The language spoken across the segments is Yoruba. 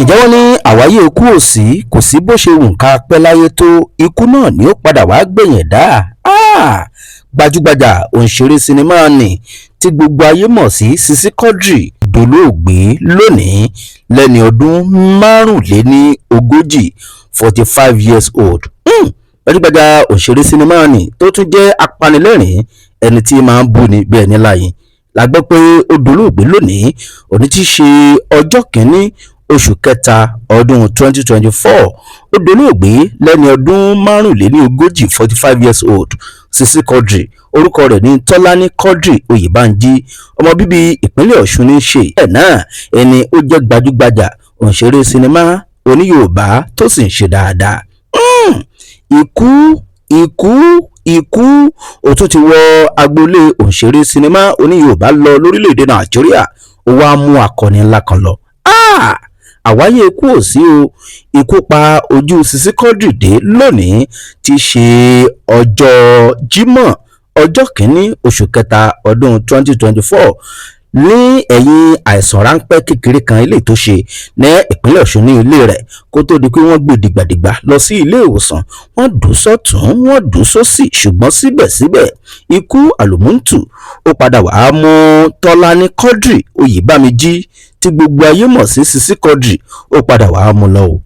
Ǹjẹ́ wọ́n ní àwáyé ikú ò sí, kò sí bó ṣe wù ká pẹ́ láyé tó, ikú náà ni ó padà wàá gbẹ̀yìn dá. Gbajúgbajà òǹṣẹ̀rẹ̀ sinimá nni tí gbogbo ayé mọ̀ sí Sisi Quadri dolóògbé lónìí lẹ́ni ọdún 45, 45 years old. Gbajúgbajà òǹṣẹ̀rẹ̀ sinimá nni tó tún jẹ́ apanilẹ́rìn-ín, ẹni tí máa ń búni bí ẹni láyìn, la gbọ́ pé ó dolóògbé lónìí, òní tí í ṣe ọjọ́ kìíní oṣù kẹta ọdún 2024. Ó dolóògbé lẹ́ni ọdún 45, 45 years old. Sisi Quadri, orúkọ rẹ̀ ní Tọ́lání Quadri Oyèbánjí, ọmọ bíbí ìpínlẹ̀ Ọ̀ṣun ní í ṣe ẹ̀ náà. Ẹni ó jẹ́ gbajúgbajà òǹṣẹ̀rẹ̀ sinimá oníYorùbá tó sì ń ṣe dáadáa. Ikú, ikú, ikú, ó tún ti wọ agboolé òǹṣẹ̀rẹ̀ sinimá oníYorùbá lọ lórílẹ̀‐èdè Nàìjíríà, ó wáá mú akọni ńlá kan lọ. Àwáyé ikú ò sí o, ikú pa ojú Sisi Quadri dé lónìí tí í ṣe ọjọ́ Jímọ̀, ọjọ́ kìíní oṣù kẹta ọdún 2024, ní ẹ̀yìn àìsàn ráńpẹ́ kékeré kan eléyìí tó ṣe ní ìpínlẹ̀ Ọ̀ṣun ní ilé rẹ̀, kó tó di pé wọ́n gbé dìgbàdìgbà lọ sí ilé ìwòsàn. Wọ́n dùn sọ́tún, wọ́n dùn sósì, ṣùgbọ́n síbẹ̀síbẹ̀ ikú àlùmọ́ǹtù ó padà wàá mú Tọ́lání Quadri Oyèbámijí tí gbogbo ayé mọ̀ sí Sisi Quadri, ó padà wàá mú lọ o.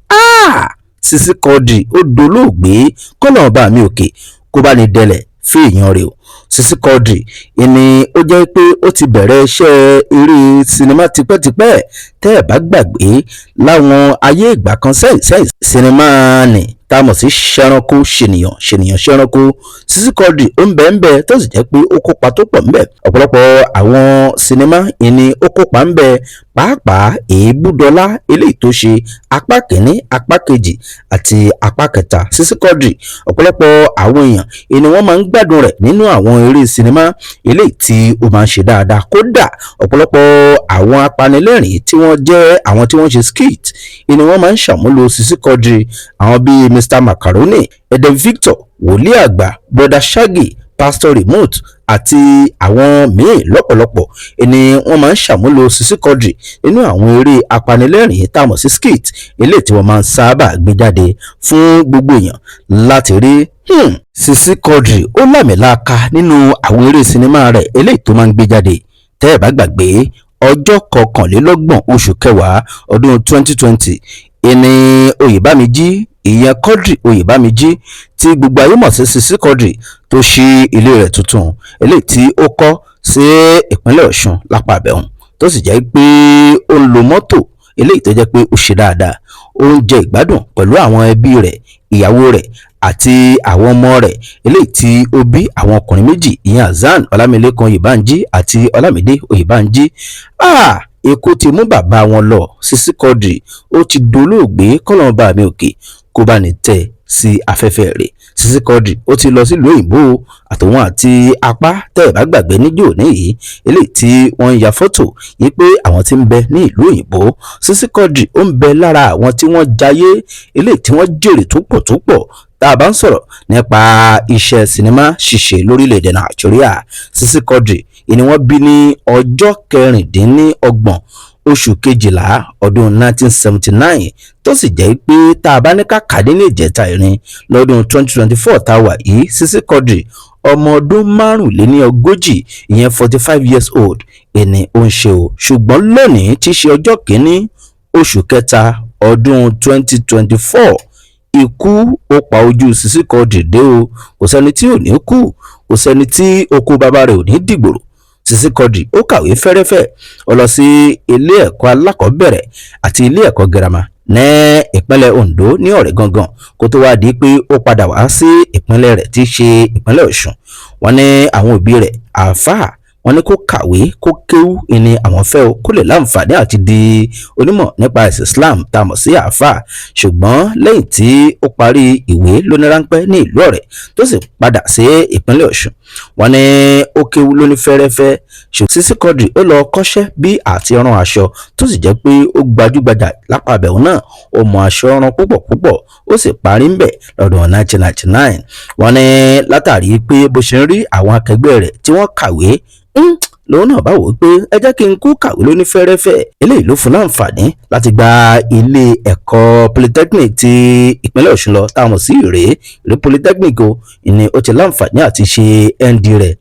Sisi Quadri ó dolóògbé, kọ́nà ọba mi òkè kó bá ní dẹlẹ̀ fèèyàn rẹ̀ o. Sisi Quadri ìní ó jẹ́ pé ó ti bẹ̀rẹ̀ iṣẹ́ eré sinimá tipẹ́tipẹ́. Tẹ́ ẹ̀ bá gbàgbé, láwọn ayé ìgbà kan sẹ́yìn sẹ́yìn, sinimá nì tá a mọ̀ sí Ṣẹranko Ṣènìyàn, Ṣènìyàn Ṣẹranko, Sisi Quadri ó ń bẹ ń bẹ, tó sì jẹ́ pé ó kópa tó pọ̀ ńbẹ̀. Ọ̀pọ̀lọpọ̀ àwọn sinimá ìní ó kópa ń bẹ, pàápàá Èébúdọ́lá eléyìí tó ṣe apá kìíní, apá kejì àti apá kẹta. Sisi Quadri, ọ̀pọ̀lọpọ̀ àwọn èèyàn ìní wọ́n máa ń gbádùn rẹ̀ nínú àwọn eré sinimá eléyìí tí ó máa ń ṣe dáadáa. Kódà ọ̀pọ̀lọpọ̀ àwọn apanilẹ́rìn tí wọ́n jẹ́ àwọn tí wọ́n ṣe skit ìní wọ́n máa ń ṣàmúlò Sisi Quadri, àwọn bíi Mr Macaroni, Eden Victor, Wòlíì Àgbà, Brother Shaggy, Pastor Remote àti àwọn míì lọ́pọ̀lọpọ̀ ni wọ́n máa ń ṣàmúlò Sisi Quadri nínú àwọn eré apanilẹ́rìn tá a mọ̀ sí skit eléyìí tí wọ́n máa ń sábà gbé jáde fún gbogbo èèyàn láti rí. Sisi Quadri ó làmìlaaka nínú àwọn eré sinimá rẹ̀ eléyìí tó máa ń gbé jáde. Tẹ́ ẹ̀ bá gbàgbé, ọjọ́ 21 oṣù kẹwàá ọdún 2020 ìní Oyèbámijí, ìyẹn Quadri Oyèbámijí tí gbogbo ayé mọ̀ sí Sisi Quadri, tó ṣí ilé rẹ̀ tuntun eléyìí tí ó kọ́ sí ìpínlẹ̀ Ọ̀ṣun lápá abẹ́hùn, tó sì jẹ́ pé ó ń lo mọ́tò eléyìí tó jẹ́ pé ó ṣe dáadáa, ó ń jẹ ìgbádùn pẹ̀lú àwọn ẹbí rẹ̀, ìyàwó rẹ̀ àti àwọn ọmọ rẹ̀ eléyìí tí ó bí, àwọn ọkùnrin méjì, ìyẹn Hasan Ọlámilékan Oyèbánjí àti Ọlámídé Oyèbánjí. Ikú ti mú bàbá wọn lọ. Sisi Quadri ó ti dolóògbé, kọ́lọ́ọ̀bá mi òkè kó bá ní tẹ̀ sí afẹ́fẹ́ rẹ̀. Sisi Quadri ó ti lọ sílùú òyìnbó àtòun àti apá. Tẹ́ ẹ̀ bá gbàgbé, níjò níyì eléyìí tí wọ́n ń ya fọ́tò yìí pé àwọn tí ń bẹ ní ìlú òyìnbó, Sisi Quadri ó ń bẹ lára àwọn tí wọ́n jayé eléyìí tí wọ́n jèrè tó pọ̀ tó pọ̀ tá a bá ń sọ̀rọ̀ nípa iṣẹ́ sinimá ṣíṣe lórílẹ̀‐èdè Nàìjíríà. Sisi Quadri ìní wọ́n bí ní ọjọ́ 26 oṣù kejìlá ọdún 1979, tó sì jẹ́ pé tá a bá ní ká kàdé ní ìjẹta ìrìn lọ́dún 2024 tá a wà yìí, Sisi Quadri ọmọ ọdún 45, ìyẹn 45 years old ìní ó ń ṣe o. Ṣùgbọ́n lónìí tí í ṣe ọjọ́ kìíní oṣù kẹta ọdún 2024, ikú ó pa ojú Sisi Quadri dé o. Kò sẹ́ni tí ò ní kú, kò sẹ́ni tí oko bàbá rẹ̀ ò ní dìgbòrò. Sisi Quadri ó kàwé fẹ́rẹ́fẹ́, ó lọ sí ilé ẹ̀kọ́ alákọ̀ọ́bẹ̀rẹ̀ àti ilé ẹ̀kọ́ girama ní ìpínlẹ̀ Ondo ní Ọ̀rẹ́ gangan, kó tó wáá di pé ó padà wá sí ìpínlẹ̀ rẹ̀ tí í ṣe ìpínlẹ̀ Ọ̀ṣun. Wọ́n ní àwọn òbí rẹ̀, àáfàá, wọ́n ní kó kàwé, kó kéwú ni àwọn fẹ́ o, kó lè láǹfààní àti di onímọ̀ nípa ẹ̀sìn Islam tá a mọ̀ sí àáfàá. Ṣùgbọ́n lẹ́yìn tí ó parí ìwé lóníráńpẹ́ ní ìlú Ọ̀rẹ́ tó sì padà sí ìpínlẹ̀ Ọ̀ṣun, wọ́n ní ó kéwú lóní fẹ́rẹ́fẹ́. Ṣùgbọ́n Sisi Quadri ó lọ kọ́ṣẹ́ bí àti rán aṣọ, tó sì jẹ́ pé ó gbajúgbajà lápá abẹ́hùn náà. Ó mọ aṣọ rán púpọ̀ púpọ̀, ó sì parí ńbẹ̀ lọ́dún 1999. Wọ́n ní látàrí pé bó ṣe ń rí àwọn akẹgbẹ́ rẹ̀ tí wọ́n kàwé Lòun náà bá wò ó pé ẹ jẹ́ kí n kú kàwé lóní fẹ́rẹ́fẹ́. Eléyìí ló fún láǹfààní láti gba ilé ẹ̀kọ́ polytechnic ti ìpínlẹ̀ Ọ̀ṣun lọ, tá a mọ̀ sí Ìrè Ìrè Polytechnic o, ni ó ti láǹfààní àti ṣe ND rẹ̀.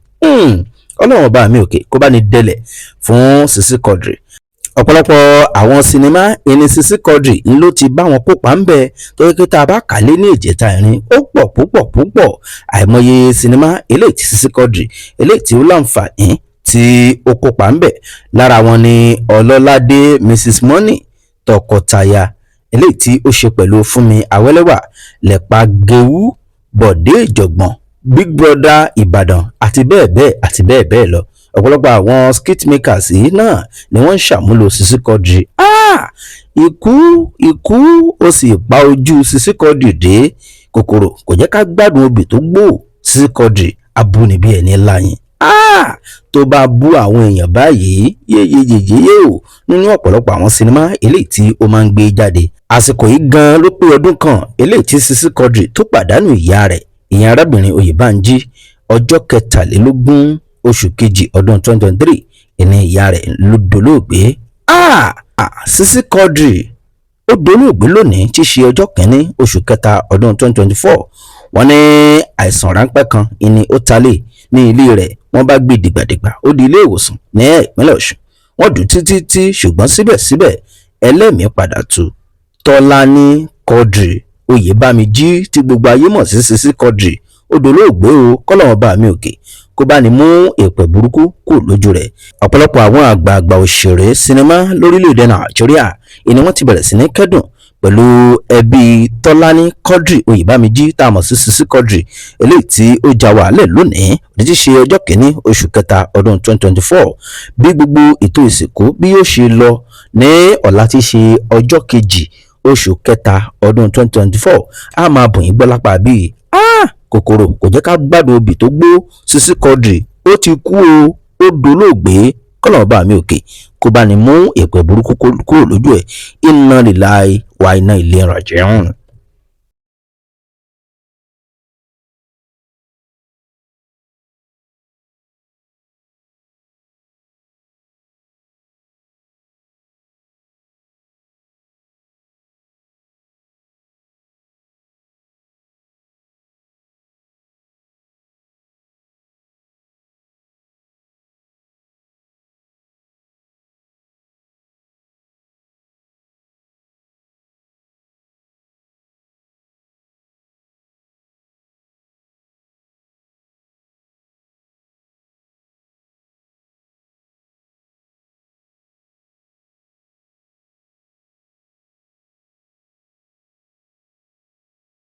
Ọlọ́run ọba mi òkè kó bá ní délẹ̀ fún Sisi Quadri. Ọ̀pọ̀lọpọ̀ àwọn sinimá ìní Sisi Quadri ló ti bá wọn kópa ń bẹ, tó yẹ kí tá a bá kà lé ní ìjẹta ìrìn, ó pọ̀ púpọ̀ púpọ̀. Àìmọye sinimá eléyìí tí Sisi Quadri eléyìí tí ó láǹfààní tí ó kópa ń bẹ. Lára wọn ni Ọlọ́ládé, Mrs Money, Tọkọtaya eléyìí tí ó ṣe pẹ̀lú Fúnmi Awẹ́lẹ́wà, Lẹ́pa Gẹ̀wú, Bọ̀dé Ìjọ̀gbọ̀n, Big Brother Ìbàdàn, àti bẹ́ẹ̀ bẹ́ẹ̀ àti bẹ́ẹ̀ bẹ́ẹ̀ lọ. Ọ̀pọ̀lọpọ̀ àwọn skit makers yìí náà ni wọ́n ń ṣàmúlò Sisi Quadri. Ikú, ikú, ó sì pa ojú Sisi Quadri dé. Kòkòrò kò jẹ́ ká gbádùn obì tó gbó. Sisi Quadri abúnibí ẹni láyìn tó bá bú àwọn èèyàn báyìí yéyeyèyé o nínú ọ̀pọ̀lọpọ̀ àwọn sinimá eléyìí tí ó máa ń gbé jáde. Àsìkò yìí gan ló pé ọdún kan eléyìí tí Sisi Quadri tó pàdánù ìyá rẹ̀, ìyẹn arábìnrin Oyèbánjí. Ọjọ́ 23 oṣù kejì ọdún 2023 ìní ìyá rẹ̀ ló dolóògbé. Sisi Quadri ó dolóògbé lónìí tí í ṣe ọjọ́ 1 oṣù kẹta ọdún 2024. Wọ́n ní àìsàn ráńpẹ́ kan ìní ó talé ní ilé rẹ̀. Wọ́n bá gbé dìgbàdìgbà, ó di ilé ìwòsàn ní ìpínlẹ̀ Ọ̀ṣun. Wọ́n dùn títí tí, ṣùgbọ́n síbẹ̀síbẹ̀ ẹlẹ́mìí padà tú. Tọ́lání Quadri Oyèbámijí tí gbogbo ayé mọ̀ sí Sisi Quadri ó dolóògbé o. Kọ́lọ́run bá mi òkè kó bá ní mú èpè burúkú kù lójú rẹ̀. Ọ̀pọ̀lọpọ̀ àwọn àgbààgbà òṣèré sinimá lórílẹ̀‐èdè Nàìjíríà ìní wọ́n ti bẹ̀rẹ̀ sí ní kẹ́dùn pẹ̀lú ẹbí Tọ́lání Quadri Oyèbámijí tá a mọ̀ sí Sisi Quadri eléyìí tí ó já wàhálẹ̀ lónìí ní ti ṣe ọjọ́ 1 oṣù kẹta ọdún 2024. Bí gbogbo ètò ìsìnkú bí yóò ṣe lọ ní ọ̀la tí ṣe ọjọ́ 2 oṣù kẹta ọdún 2024, a máa bùn yín gbọ́ lápá bíi. Kòkòrò kò jẹ́ ká gbádùn obì tó gbó. Sisi Quadri ó ti kú o, ó dolóògbé. Kọ́lọ́run bá mi òkè kó bá ní mú èpè burúkú kúrò lójú ẹ̀. Inna lillahi wa inna ilayhi raji'un.